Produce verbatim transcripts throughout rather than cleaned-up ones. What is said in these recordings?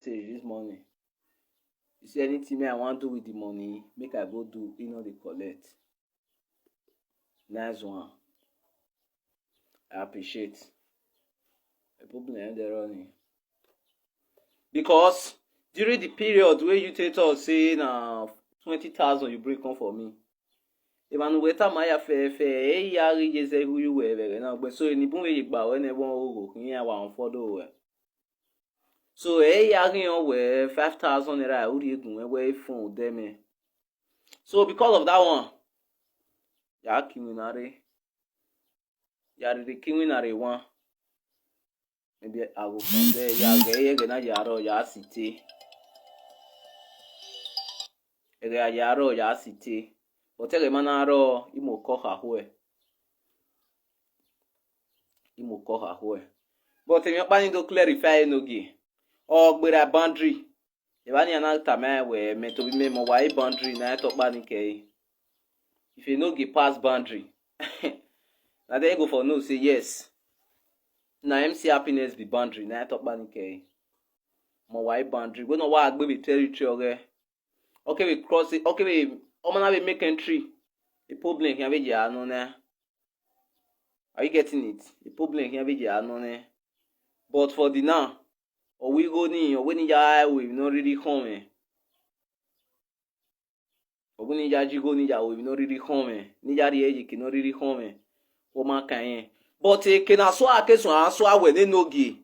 message this morning. He say anything me I wan do with the money, make I go do, he no dey collect. Nice one. I appreciate. The problem na there running. Because during the period wey you take talk say na twenty thousand you bring come for me, emwa ne uwẹ tama ya fẹfẹ, ẹ i ya ghi ye zẹ igho ye uwẹ vbe ẹghẹ na, ugbẹn so eni bun vbe ye gba ruẹ nẹ, vbe ọ gho khin iran wa unfollow ruẹ. So ẹ i ya ghi rẹn wẹ five thousand naira u rhie gun mwẹ wẹ i fun odẹ mẹ. So because of that one, ya ke iwinna rre. Ya rhirhi ke iwinna rre wan. Maybe I go from there, ya ghẹ ẹghẹ na ya rrọọ ya si te. Ẹghẹ a ya rrọọ ya si te. But ẹghẹ ma na rrọọ, I mu okọ kha khuẹ. I mu okọ kha khuẹ. But emwi ọkpa ni do clarify Enogie. Ọ gberra boundary. Evba nian na tama ẹn wẹ mẹ tobọ imẹ mẹ wa i boundary na tọkpa ni kẹe. If Enogie pass boundary, na then you go for know say yes. Na M C Happiness be boundary na tọkpa ni kẹe. Mẹ wa i boundary. Wẹ ne ọ wa gbe vbe territory ọghẹ. Ọ kevbe cross, ọ kevbe, ọ ma na vbe make entry. A problem khian vbe ye a nọ na. Are you getting it? A problem khian vbe ye a nọ nẹ. But for the now, ọ wẹ igho ni, ọ wẹ ne I ya ru emwi ne ọ rhirhi khọn mwẹ. Ọ wẹ ne I ya ye igho ni ya ru emwi ne ọ rhirhi khọn mwẹ, ne I ya rhie ẹyeke ne ọ rhirhi khọn mwẹ. Wẹ ọ ma kan irẹn. But eke ne a sua ke suẹn a sua wẹ ne Enogie.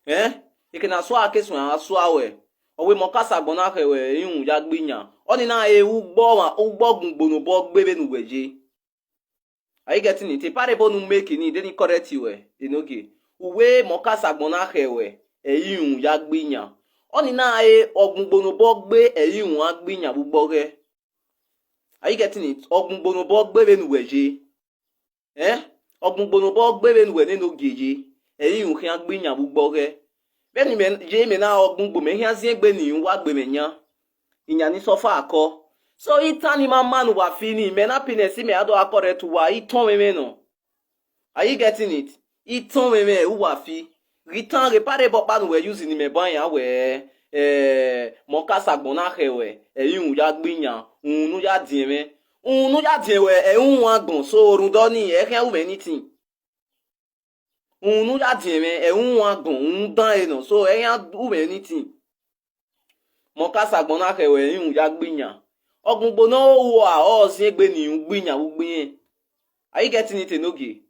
Ẹn? Eke ne a sua ke suẹn a sua wẹ. Ọ wẹ mẹ ọ ka sa agbọn na khẹ wẹ irun ya gbe iyan. Ọnii na re ugbo ọmwa, ugbo gun ugbo ne obọ gbe vbene uwẹ ye. Are you getting it? Parable ne u make ni, de ni correct wẹ, Enogie. Uwẹ mẹ ọ ka sa agbọn na khẹ wẹ, ẹ i irun ya gbe iyan. Ọnii na re ọgbungbo ne obọ gbe, ẹ i irun a gbe iyan vbe ugbo ọghẹ. Are you getting it? Ọgbungbo ne obọ gbe vbene uwẹ ye. Ẹn? Ọgbungbo ne obọ gbe vbene uwẹ ne Enogie ye, ẹ i irun khian gbe iyan vbe ugbo ọghẹ. Vbene imẹ ye, imẹ na re ọgbungbo, mẹ khian ziengbe ne irun wa gbe mwẹ yan. Iyan ni suffer akọ. So, itan ni ma ma ne uwa fi ni, mẹ na Happiness, mẹ a do gha correct uwa, itan mwẹ mwẹ nọ. Are you getting it? Itan mwẹ mwẹ uwa fi. Ghi tan ghe parable ọkpa ne uwẹ use ne imẹ ban yan wẹ, eh, mẹ ọ ka sa agbọn na khẹ wẹ, ẹ i irun ya gbe iyan, uhunmwu ne u ya diẹn mwẹ. Uhunmwu ne u ya diẹn wẹ, ẹ i irun agbọn, so rhunmwuda ọnii, ẹ i khian ru mwẹ anything. Uhunmwu ne u ya diẹn mwẹ, ẹ i irun agbọn, uhunmwu dan ẹre nọ, so ẹ i khian ru mwẹ anything. Mẹ ọ ka sa agbọn na khẹ wẹ, ẹ i irun ya gbe iyan. Ọgbungbo ne ọ ru uwa, ọ ziengbe ne irun gbe iyan vbe ugbo irẹn. Are you getting it, Enogie?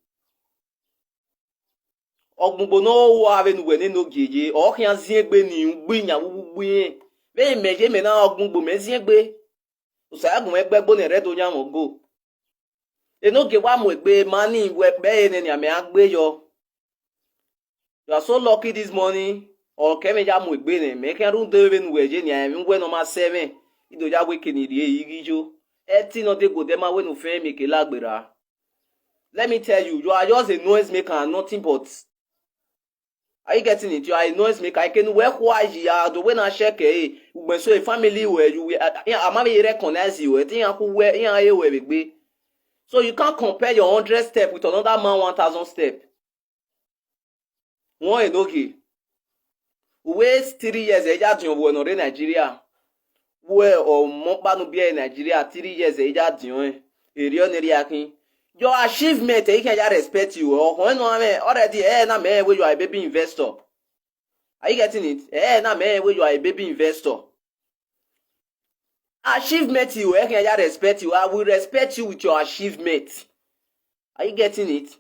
Ọgbungbo ne ọ ru uwa vbene uwẹ ne Enogie ye, ọ khian ziengbe ne irun gbe iyan vbe ugbo irẹn. Vbene imẹ ye, imẹ na re ọgbungbo, mẹ ziengbe. Osa ya gu mwẹ gbe ẹgbo ne ẹrẹdẹ oyan mwẹ ogo. Enogie wa mu egbe ma ni wẹ kpẹ ẹre nẹ nian mẹ a gbe yọ. You are so lucky this morning. Ọ kẹ mwẹ ya mu egbe nẹ, mẹ khian rhunmwuda vbene uwẹ ye nian, ẹmwẹ uwẹ ne ọ ma sẹ mwẹ, I do ya wẹ eke ne I rhie ighi yo. Ẹtin ne ọ deghẹ odẹ ma wẹ ne u fẹn mieke lagberra. Let me tell you, you are just a noise maker and nothing but. Are you getting it? You are a noise maker. Eke ne uwẹ khua yi ya do wẹ na check ẹre, ugbẹn so family wẹ, you will, a ma vbe recognize you, ẹtin iran khu wẹ, iran re wẹ vbe egbe. So you can't compare your hundred step with another man one thousand step. Wọn Enogie. Uwẹ three years ẹ ya diọn vbuẹ ne ọ rre Nigeria. Vbuẹ ọmọ ọkpa ne u biẹ Nigeria, three years ẹ ya diọn ẹn. Erriọ ne erriọ khin. Your achievement ẹ i khian ya respect you. Ọkhọn ẹn nọ mwẹ already, ẹ na mẹ wẹ you are a baby investor. Are you getting it? Ẹ na mẹ wẹ you are a baby investor. Achievement you ẹ i khian ya respect you. I will respect you with your achievement. Are you getting it?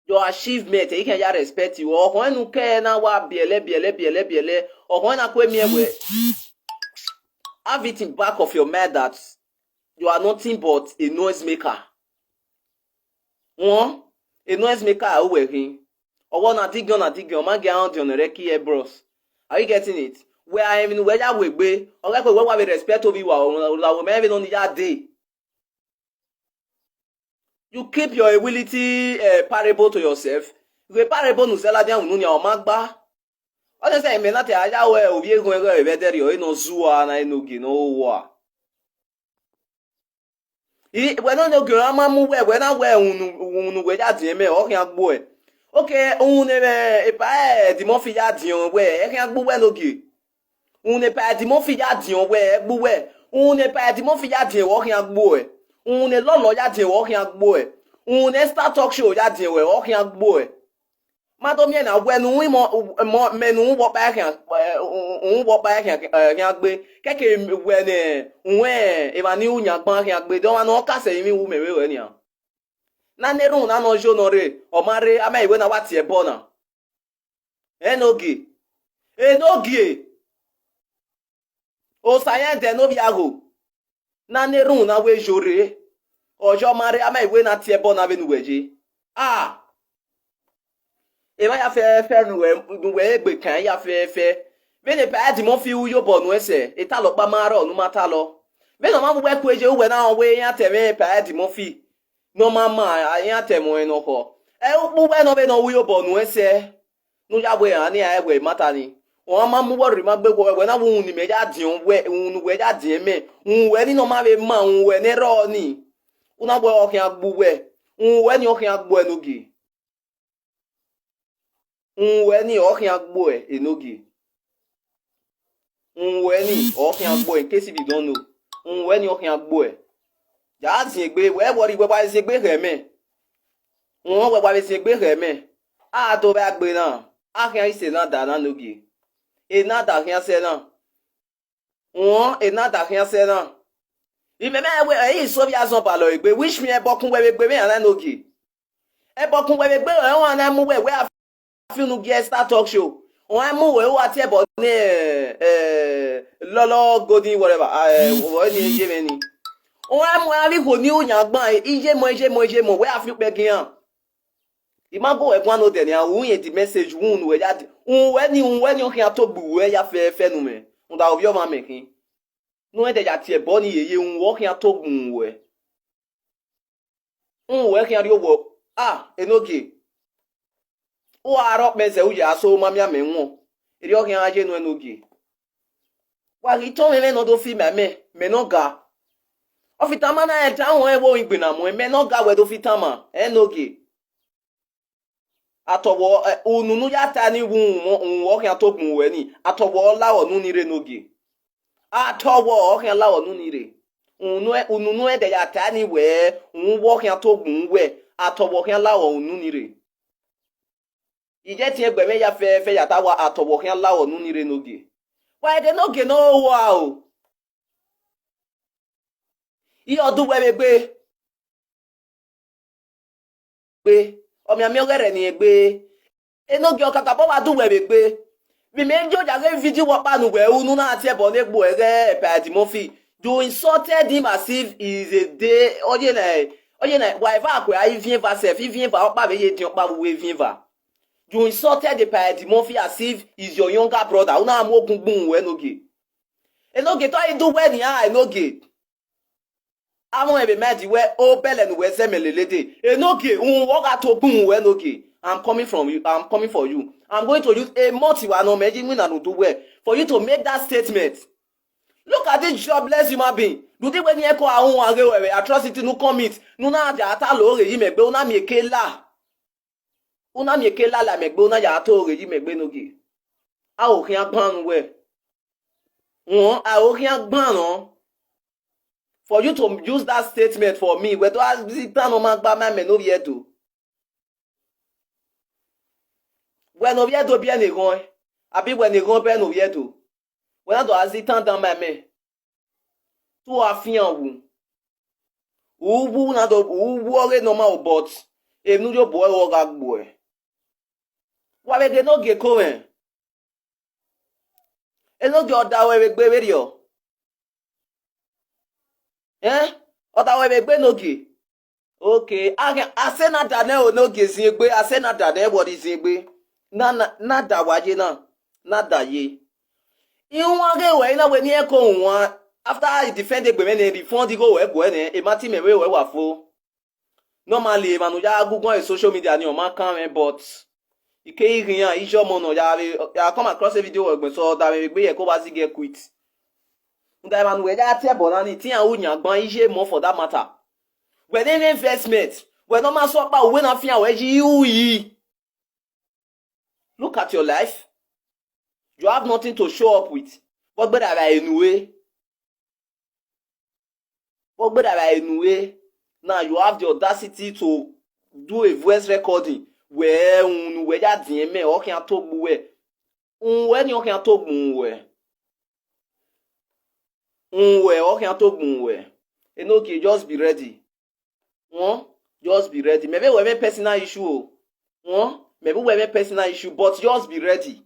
Your achievement, he can just respect you. Ọkhọn ẹn ne u kẹ na wa biẹlẹ, biẹlẹ, biẹlẹ, biẹlẹ. Ọkhọn ẹn na kue miẹn wẹ, have it in back of your mind that you are nothing but a noise maker. Wọn, a noise maker a wẹ khin. Ọwọ na digiọn na digiọn, ọ ma gi a diọn ne rẹ ki ẹ bros. Are you getting it? Wẹ a emwi ne uwẹ ya wegbe, ọ ghẹ kpe wẹ wa vbe respect ovbi uwa, ọ la wẹ mẹ vbe nọ ni ya dee. You keep your humility, eh, parable to yourself. Ghe parable ne u zẹ ladian unu nia, ọ ma gba. Ọ sẹsẹ, imẹ na te a ya wẹ ovbi eghuẹn ghẹ vbe ẹdẹrriọ, e nọ zua na, e nọ gie ne ọ hoho a. I, wẹ nọ ne ogie ọre a ma mu wẹ, wẹ na wẹ unu, unu wẹ ya diẹn mẹ, ọ khian gbuẹ. Okay, unu ne mwẹ epa, eh, Eddy Murphy ya diọn wẹ, ẹ khian gbe uwẹ ne ogie. Uhunmwu ne Epa Eddie Murphy ya diọn wẹ, ẹ gbe uwẹ. Uhunmwu ne Epa Eddie Murphy ya diọn wẹ, ọ khian gbe uẹ. Uhunmwu ne Lọlọ ya diọn wẹ, ọ khian gbe uẹ. Uhunmwu ne Star Talk Show ya diọn wẹ, ọ khian gbe uẹ. Ma do miẹn na, wẹ ne uhunmwu mọ, mọ, mẹ ne uhunmwu ọkpa khian, eh, uhunmwu ọkpa khian, eh, khian gbe. Kẹkẹ wẹ ne uhunmwu emwa ni ru yan gban khian gbe, de ọmwa ne ọ ka sẹ emwi ru mẹ vbe ruẹ nian. Na na erhunmwu na ne ọ yo nọ rre, ọ ma rre, a ma i wẹ ne a wa tie ẹbọ na. Enogie, Enogie, Osa yan ẹdẹ ne ovbi agho, na na erhunmwu na wẹ yo rre, ọ yo ma rre, a ma i wẹ ne a tie ẹbọ na vbene uwẹ ye. A, emwa ya fẹfẹ ne uwẹ, ne uwẹ egbe kan ya fẹfẹ. Vbene Epa Eddie Murphy ru iyobọ nuẹn sẹ, etalọ ọkpa ma rrọọ ne u ma talọ. Vbene ọ ma mu uwẹ kue ye, uwẹ na rẹn wẹ iran ta ẹmwẹ Epa Eddie Murphy ne ọ ma ma iran ta ẹmwẹ ọnrẹn ne ọ khọ. Ẹ ukpu uwẹ nọ vbene ọ ru iyobọ nuẹn sẹ, ne u ya wẹ rhan ne iran wẹ mata ni. Ọmwa ma mu uwẹ rhie ima gbe, wẹ, wẹ na wẹ uhunmwu ne imẹ ya diọn wẹ, uhunmwu ne uwẹ ya diọn mẹ, uhunmwu uwẹ ni ne ọ ma vbe ma, uhunmwu uwẹ ne rrọọ ni. U na wẹ ọ khian gbe uwẹ, uhunmwu uwẹ ni ọ khian gbe uẹ Enogie. Uhunmwu uwẹ ni ọ khian gbe uẹ Enogie. Uhunmwu uwẹ ni ọ khian gbe uẹ, in case if you don't know. Uhunmwu uwẹ ni ọ khian gbe uẹ. Ya ziengbe, wẹ vbe ọ rhie wẹ wa ziengbe khẹ mẹ. Uhunmwu wẹ wa vbe ziengbe khẹ mẹ. A do vbe agbe na, a khian ise na da na Enogie. Ena da khian sẹ na. Uhunmwu, ena da khian sẹ na. Imẹ mẹ wẹ, ẹ i so vbe azọn balọ egbe, which mean ẹbọ kun wẹ vbe egbe vbe iran na Enogie. Ẹbọ kun wẹ vbe egbe, ọmwa na mu wẹ, wẹ a fi unu gie Star Talk Show. Ọmwa mu wẹ, wa tie ẹbọ ne, eh, Lọlọ Golden whatever, ah, eh, wẹ ni ye mwẹ ni. Ọmwa mu avbe ikhuo ni ru yan gban, iye mọ, iye mọ, iye mọ, wẹ a fi ukpẹ gi iran. I ma gu wẹ guan odẹ nian, u rẹn the message, uhunmwu ne uwẹ ya di, uhunmwu uwẹ ni, uhunmwu uwẹ ni ọ khian to gbe uwẹ ya fẹfẹ nu mwẹ, rhunmwuda ovbi ọmwa mẹ khin. Ne u rẹn ẹdẹ ya tie ẹbọ ni yeye, uhunmwu uwẹ ọ khian to gbe uhunmwu uwẹ. Uhunmwu uwẹ khian rrie owẹ, a, Enogie. U gha rre ọkpẹn zẹ, u ya so ma miẹn amẹ wọn. Erriọ khian gha ye nuẹn Enogie. Wa ghi tọn mwẹ ẹmwẹ ne ọ do fi ma mẹ, mẹ ne ọ ga. Ọ fi tama na rẹn ta, uhunmwu ẹvbo igbe na muẹn, mẹ ne ọ ga wẹ do fi tama, Enogie. Atọwọ, eh, unu ne u ya ta ni vbe uhunmwu, uhunmwu ọ khian to gbe uhunmwu uwẹ ni, atọwọ ọ la ọ nu ni rre Enogie. Atọwọ ọ khian la ọ nu ni rre. Unu, unu ne u rẹn ẹdẹ ya ta ni wẹ, uhunmwu uwẹ ọ khian to gbe uhunmwu uwẹ, atọwọ ọ khian la ọ nu ni rre. I je tiẹn gbe ẹmwẹ ya fẹfẹ ya ta wa, atọwọ ọ khian la ọ nu ni rre Enogie. Wa ẹdẹ Enogie ne ọ ro ua o. I ọdọ uwẹ vbe egbe. Egbe. Ọ mianmian ọghe rẹ ni egbe. Enogie ọ kakabọ wa dẹ uwẹ vbe egbe. Vbe imẹ yo ya ghe video ọkpa ne uwẹ ru ne u na tie ẹbọ ne egbe uẹ ghe Epa Eddie Murphy. You insulted him as if he is a day. Ọ ye na, ọ ye na, wa eva akuẹ a iviẹn eva sef, iviẹn eva ọkpa vbe ye diọn ọkpa vbe uwu eviẹn eva. You insulted Epa Eddie Murphy as if he's your younger brother. U na mu ogun gbun uwẹ Enogie. Enogie, te ọ i dẹ uwẹ nian, Enogie. Avọnmwẹ vbe ma di wẹ obẹlẹ ne uwẹ zẹ mẹ lele dee. Enogie, uhunmwu ọ gha to gbe uhunmwu uwẹ Enogie. I'm coming from you. I'm coming for you. I'm going to use a month wa nọ mẹ ye iwinna ne u dẹ uwẹ for you to make that statement. Look at this jobless human being. Do the way ni ẹko a hu wan ghe wẹ vbe atrocity ne u commit, ne u na ya ta lo ghe yi mẹ gbe, u na miẹn eke la. U na miẹn eke la la mẹ gbe, u na ya ta lo ghe yi mẹ gbe Enogie. A ho khian gban ne uwẹ. Wọn, a ho khian gban nọ. For you to use that statement for me, wẹ do a zẹ itan ne ọ ma gba ma mẹ ne ovbi Ẹdo. Wẹ ne ovbi Ẹdo biẹ ne eghọn, abi wẹ ne eghọn biẹ ne ovbi Ẹdo. Wẹ na do a zẹ itan dan ma mẹ. Te u gha fian wu. U wu na do, u wu ọghe normal, but emwi ne u rhie obọ ẹre ọ gha gbuẹ. Wa vbe ghe Enogie ko mwẹ. Enogie ọ da ruẹ vbe egbe vberriọ. Ẹn? Ọ da ruẹ vbe egbe Enogie. Okay, a khian, a sẹ na da nẹ o, Enogie ziengbe, a sẹ na da nẹ wọrri ziengbe. Na, na, na da wa ye na, na da ye. I wan ghe ruẹ, I na wẹ ne irẹn ko wan, after I defend egbe mwẹ nẹ, refund igho ruẹ guẹ nẹ, emwa te imẹ vbe ruẹ wa fo. Normally, emwa ne u ya gu guan vbe social media ni, ọ ma kan mwẹ, but I keghi ghe iran, iye ọmọ nọ ya vbe, ya come across a video wẹ gbẹn sẹ, ọ da mwẹ vbe egbe yẹ ko vba zigẹ quit. Rhunmwuda emwa ne uwẹ ya tie ẹbọ na ni, te iran ru yan gban, iye mọ for that matter. Wẹ ne mwẹ investment, wẹ ne ọ ma sẹ ọkpa, uwẹ na fian wẹ yi ru yi. Look at your life. You have nothing to show up with. Vbe ọ gberra vbe enu ue? Vbe ọ gberra vbe enu ue? Now you have the audacity to do a voice recording. Wẹ unu wẹ ya diẹn mẹ, ọ khian to gbe uwẹ. Unu wẹ ni ọ khian to gbe uwẹ. Unu wẹ ọ khian to gbe uwẹ. Enogie, just be ready. Wọn, just be ready. Mẹ vbe wẹ mẹ personal issue o. Wọn, mẹ vbe wẹ mẹ personal issue, but just be ready.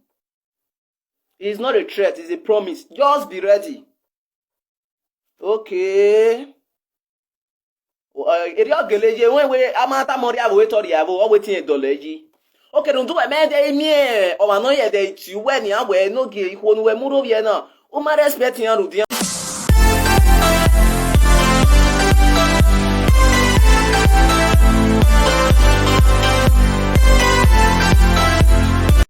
It's not a threat, it's a promise. Just be ready. Okay. Erriọ gele ye wẹ wẹ a ma tama ọrria vbe otọ rria vbo, ọ wẹ te irẹn dọlọ yi. Okay, rhunmwuda uwẹ mẹ de miẹn ọmwa ne ọ ye ẹdẹ tie uwẹ nian, wẹ Enogie, ikhuo ne uwẹ mu rre ovbi ẹre na, u ma respect iran rhunmwuda iran.